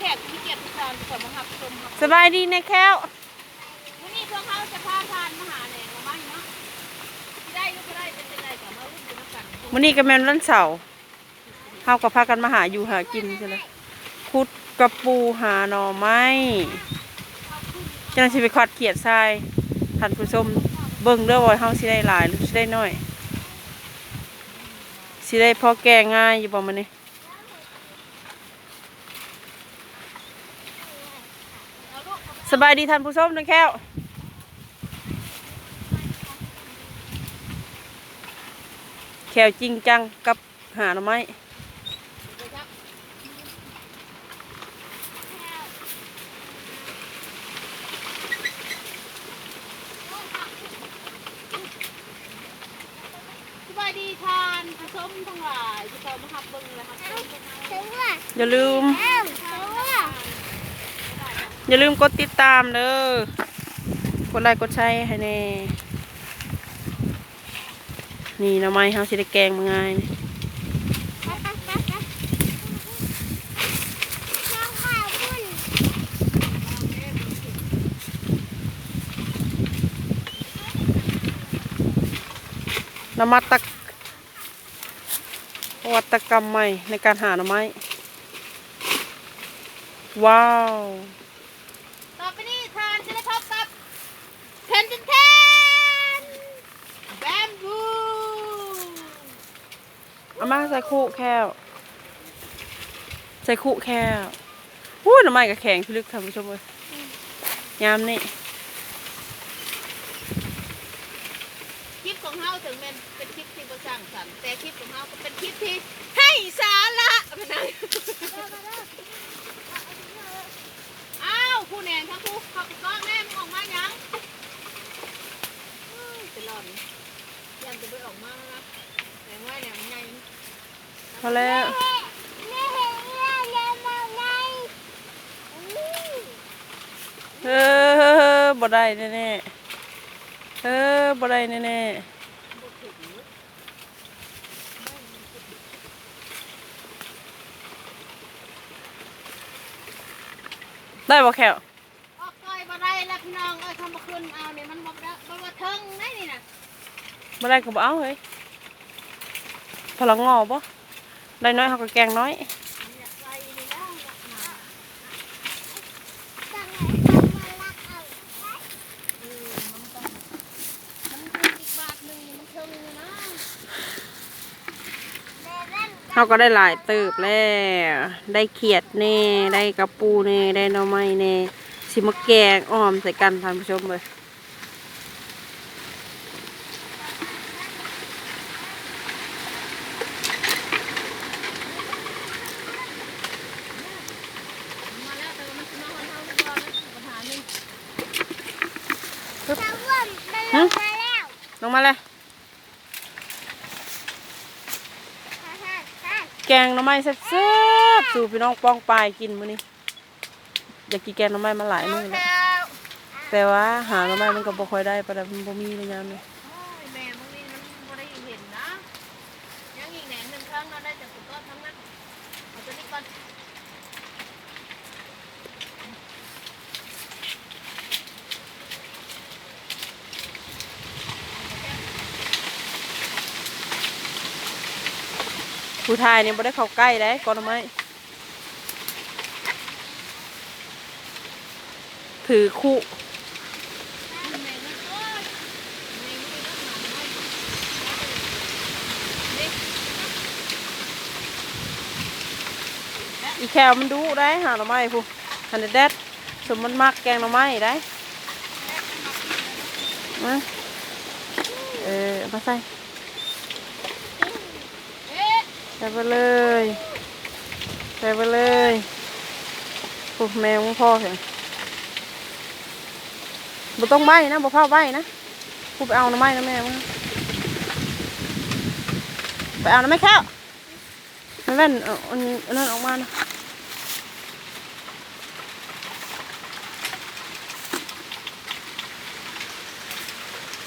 ແຂກທີ່ມີກຽດທຸກທ່ານທີ່ເຂົ້າມາຮັບຊົມຮັບ ສະບາຍດີນາຍແຄ້ວ. ມື້ນີ້ພວກເຮົາຈະພາທ່ານມາຫາແຫຼງໜໍ່ໄມ້ເນາະ ຊິໄດ້ຫຼືບໍ່ໄດ້ເປັນຈັ່ງໃດກໍມາລຸ້ນໄປນຳກັນ. ມື້ນີ້ກໍແມ່ນວັນເສົາ ເຮົາກໍພາກັນມາຫາຢູ່ຫາກິນຊີ້ແຫຼະ ຂຸດກະປູຫາໜໍ່ໄມ້ ຈັ່ງຊິໄປຄວັດຂຽດຊາຍ. ທ່ານຜູ້ຊົມເບິ່ງເດີວ່າເຮົາຊິໄດ້ຫຼາຍຫຼືຊິໄດ້ໜ້ອຍ ຊິໄດ້ພໍແກງງ່າຍຢູ່ບໍ່ມື້ນີ້. ສະບາຍດີທ່ານຜູ້ຊົມນາຍແຄ້ວ. ແຂ້ວຈິງຈັງກັບຫາໜໍ່ໄມ້. ສະບາຍດີທ່ານຜູ້ຊົມທັງຫຼາຍທີ່ເຂົ້າມາຮັບເບິ່ງ ແລະ ຮັບຊົມພວກເຮົາ. ຢ່າລືມ ຢ່າລືມກົດຕິດຕາມເດີ ກົດໄລກົດແຊໃຫ້ແດ່. ນີ້ໜໍ່ໄມ້ເຮົາຊິໄດ້ແກງມາງ່າຍ. ນະມັດຕະ ນະວັດຕະກຳໃໝ່ໃນການຫາໜໍ່ໄມ້. ວ້າວ ຕໍ່ໄປນີ້ທ່ານຈະໄດ້ພົບກັບ ແຜ່ນດິນແທນ ແບມບູ. ເອົາມາໃສ່ຄຸແຂ້ວ ໃສ່ຄຸແຂ້ວ. ໂອ້ຍ ໜໍ່ໄມ້ກໍແຂງພິລຶກທ່ານຜູ້ຊົມເອີຍ ຍາມນີ້. ຄລິບຂອງເຮົາເຖິງແມ່ນເປັນຄລິບທີ່ບໍ່ສ້າງສັນ ແຕ່ຄລິບຂອງເຮົາກໍເປັນຄລິບທີ່ໄຮ້ສາລະ ອ້າວ ຜູ້ແໜງທັງຜູ້ເຂົ້າໄປກ້ອງແນ່ ມັນອອກມາຫຍັງ? ເອີຍ ໄປຫຼອນ ຢ້ານຈະບໍ່ອອກມາແລ້ວນະ ແຕ່ວ່າແນວໃຫຍ່ ພໍແລ້ວ. ເອີ ບໍ່ໄດ້ແນ່ໆ ເອີ ບໍ່ໄດ້ແນ່ໆ. ໄດ້ບໍ່ແຂ້ວ? ອອກກ່ອຍບໍ່ໄດ້ລະພີ່ນ້ອງເອີຍ ຄັນບໍ່ຂຶ້ນເອົານີ້ມັນບໍ່ໄດ້ ບໍ່ວ່າເທິງໄດ໋ນີ້ນະ. ບໍ່ໄດ້ກໍບໍ່ເອົາເຮີ້ຍ ພໍລະງໍ້ບໍ່ ໄດ້ນ້ອຍເຮົາກໍແກງນ້ອຍ. ເຮົາກໍໄດ້ຫຼາຍເຕີບແລ້ວ ໄດ້ຂຽດແນ່ ໄດ້ກະປູແນ່ ໄດ້ໜໍ່ໄມ້ແນ່ ຊິມາແກງອ່ອມໃສ່ກັນທ່ານຜູ້ຊົມເອີຍ. ຮຶ? ລົງມາແລ້ວ ແກງໜໍ່ໄມ້ແຊບໆ ສູ່ພີ່ນ້ອງປ້ອງປາຍກິນມື້ນີ້. ຢາກກິນແກງໜໍ່ໄມ້ມາຫຼາຍມື້ແລ້ວ ແຕ່ວ່າຫາໜໍ່ໄມ້ມັນກໍບໍ່ຄ່ອຍໄດ້ປານໃດ ມັນບໍ່ມີໃນຍາມນີ້. ໂອ້ຍ ແມ່ມື້ນີ້ມັນບໍ່ໄດ້ເຫັນນະ ຍັງອີກແໜງໜຶ່ງເທິງເນາະ ໄດ້ແຕ່ປູກອດທັງນັ້ນ ເອົາຕົວນີ້ກ່ອນ. ຜູ້ຖ່າຍນີ້ບໍ່ໄດ້ເຂົ້າໃກ້ເດ້ ກໍໜໍ່ໄມ້ ຖືຄຸ ອີແຄວມັນດຸໄດ໋ ຫາໜໍ່ໄມ້ພຸ້ນ ຫັ້ນແດດ ສົມມັນມັກແກງໜໍ່ໄມ້ໄດ໋ ມາ ເອີ ເອົາມາໃສ່ ໃສ່ໄປເລີຍ ໃສ່ໄປເລີຍ. ໂອ້ ແມ່ຂອງພໍ່ເຫັນ ບໍ່ຕ້ອງໄຫວ້ນະ ບໍ່ພາໄຫວ້ນະ ກູໄປເອົາໜໍ່ໄມ້ນຳແມ່ມາ ໄປເອົານຳແມ່ແຂ້ວ ແມ່ແວ່ນ ເອົາອັນ ອັນນັ້ນອອກມານະ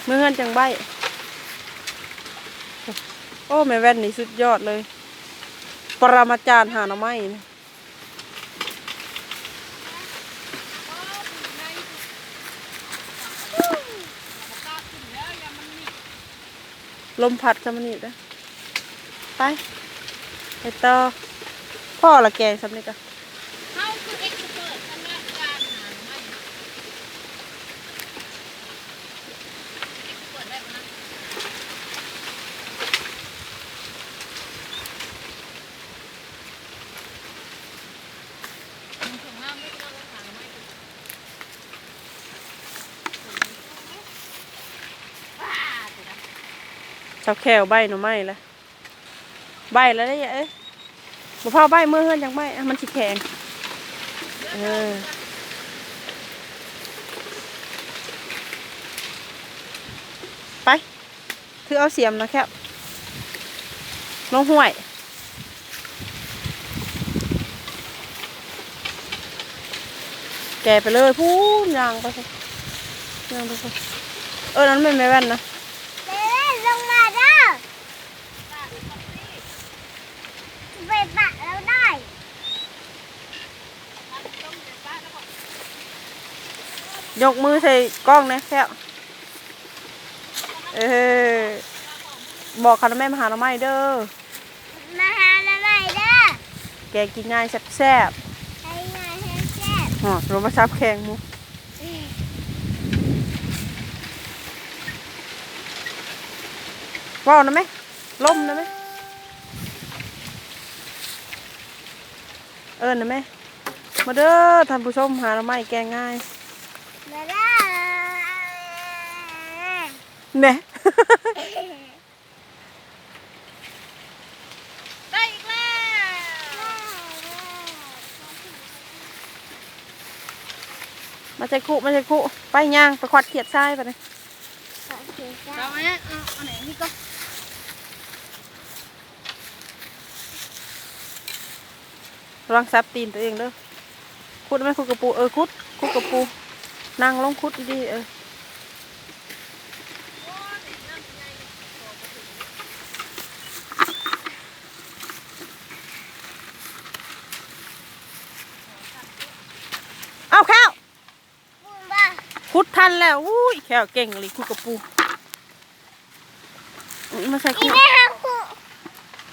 ເມືອເຮືອນຈັ່ງໄຫວ້. ໂອ້ ແມ່ແວ່ນນີ້ສຸດຍອດເລີຍ ປະມາຈານຫາໜໍ່ໄມ້. ລົມພັດຊຳນີ້ເດີ້. ໄປ ໄປຕໍ່. ພໍລະແກງຊຳນີ້ກະ ເຮົາຄືເອັກສະເປີດທາງດ້ານການຫາໜໍ່ໄມ້. ຊາວແຂ້ວໃບ້ໜໍ່ໄມ້ລະ ໃບ້ລະເດ້ເອີຍ. ບໍ່ພາວໃບ້ ເມືອເຮືອນຈັ່ງໃບ້ ມັນຊິແຂງ. ເອີ ໄປ. ຖືເອົາສຽມນະແຄບ ລົງຫ້ວຍ ແກ່ໄປເລີຍ. ພຸ້ນ ຍ່າງໄປພຸ້ນ ຍ່າງໄປພຸ້ນ. ເອີ ນັ້ນແມ່ນແມ່ແວ່ນນະ. ແມ່ແວ່ນ ລົງມາເດີ້. ໄປປະແລ້ວໄດ້. ຍົກມືໃສ່ກ້ອງແດ່ແຊບ. ເອີ ບອກເຂົານະແມ່ ມາຫາໜໍ່ໄມ້ເດີ້. ມາຫາໜໍ່ໄມ້ເດີ້. ແກງກິນງ່າຍແຊບໆ. ແກງງ່າຍແຊບໆ. ໂທລະສັບແຂງໝູ່. ເວົ້ານະແມ່. ລົມນະແມ່ ເອີ້ນນະແມ່. ມາເດີ້ທ່ານຜູ້ຊົມ ຫາໜໍ່ໄມ້ແກງງ່າຍ. ມາເດີ້ ແນ່ ໄດ້ອີກແລ້ວ. ມາໃສ່ຄຸ ມາໃສ່ຄຸ ໄປຍ່າງໄປຄວັດຂຽດຊາຍບາດນີ້. ເອົາອັນນີ້ ເອົາອັນນີ້ກ່ອນ. ລະວັງສັບຕີນຕົວເອງເດີ້. ຂຸດໄດ້ໄໝ? ຂຸດກະປູ. ເອີ ຂຸດ ຂຸດກະປູ. ນັ່ງລົງຂຸດດີໆ ເອີ. ເອົາແຂ້ວ ຂຸດທັນແລ້ວ. ອຸ້ຍ ແຂ້ວເກັ່ງອີ່ຫຼີ ຂຸດກະປູ. ອືມ ມາໃສ່ຂຸ ອີແມ່ຫາຂຸ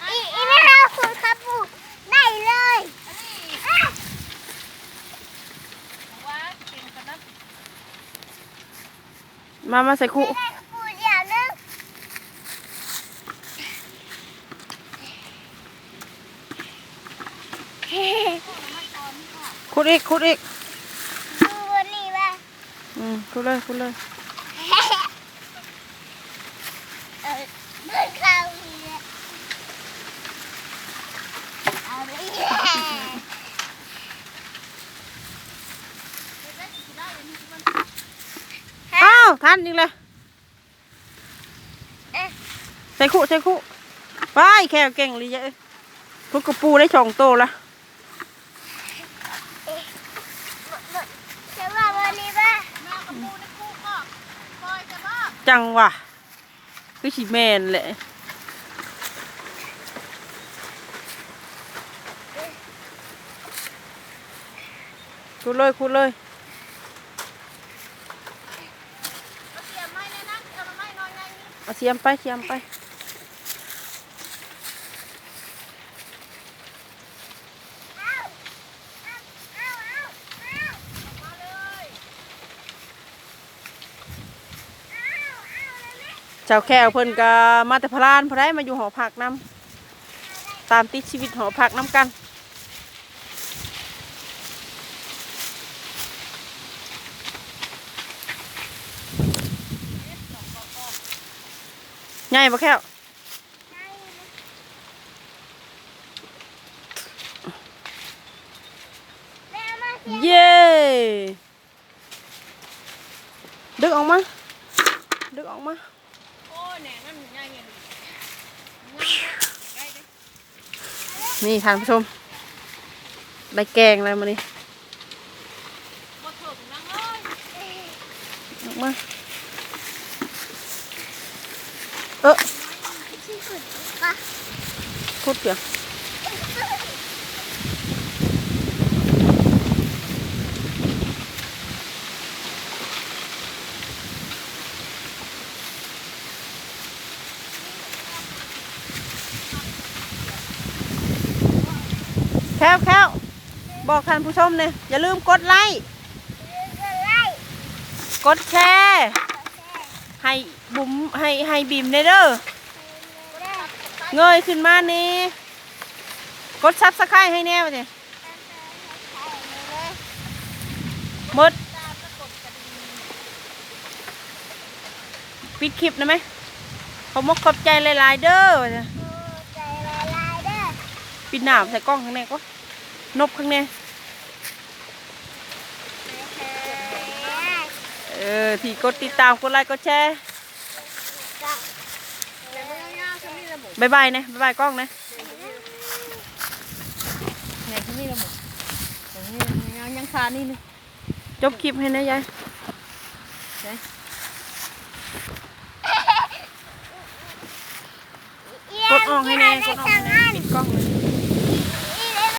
ອີ ອີແມ່ຫາຂຸກະປູໄດ້ເລີຍ. ມາ ມາໃສ່ຂຸ ແມ່ໄດ້ກະປູດຽວໜຶ່ງ. ຂຸດອີກ ຂຸດອີກ. ຢູ່ບ່ອນນີ້ວ່າ ອືມ ຂຸດເລີຍ ຂຸດເລີຍ. ເອີ ເບິ່ງເຂົານີ້ແຫຼະ ເອົາໄປແລ້ວ. ອ້າວ ທັນອີກແລ້ວ. ເອີ ໃສ່ຄຸ ໃສ່ຄຸ. ໄປ ແຂ້ວເກັ່ງອີ່ຫຼີເອີຍ. ຂຸດກະປູໄດ້ສອງໂຕລະ. ຈັ່ງຫວະ ຄືຊິແມ່ນແຫຼະ. ຂຸດເລີຍ ຂຸດເລີຍ. ເອົາສຽມໄປ ສຽມໄປ. ສາວແຂ້ວເພິ່ນກະມາແຕ່ພະລານພຸ້ນໃດ໋ ມາຢູ່ຫໍພັກນຳ ຕາມຕິດຊີວິດຫໍພັກນຳກັນ. ໃຫຍ່ບໍ່ແຂ້ວ? ເຢ້! ດຶກອອກມາ ດຶກອອກມາ. ໂອ້ຍ ແໜງມັນໃຫຍ່ແຮງ. ນີ້ທ່ານຜູ້ຊົມ ໄດ້ແກງແລ້ວມື້ນີ້. ບໍ່ເຖິງນາງເອີຍ. ອອກມາ. ເອີ ຂຸດຫຍັງ? ບອກທ່ານຜູ້ຊົມແດ່ ຢ່າລືມກົດໄລ້ ກົດແຊ ໃຫ້ບຸມ ໃຫ້ ໃຫ້ບີມແດ່ເດີ ເງີຍຂຶ້ນມາແດ່ ກົດ Subscribe ໃຫ້ແດ່ວ່າຊີ້ ໝົດ ປິດຄລິບນະແມະ ຂອບມົກຂອບໃຈຫຼາຍໆເດີວ່າຊີ້ ປິດໜ້າໃສ່ກ້ອງຂ້າງໃນກວ່າ ນົບຂ້າງໃນ ເອີ ທີ່ກົດຕິດຕາມ ກົດໄລ້ ກົດແຊ ບາຍບາຍແດ່ ບາຍບາຍກ້ອງແດ່ ຍັງຄານີ້ ຈົບຄລິບໃຫ້ແດ່ຍາຍ ກົດອອກໃຫ້ແດ່ ກົດອອກໃຫ້ແດ່ ປິດກ້ອງເລີຍ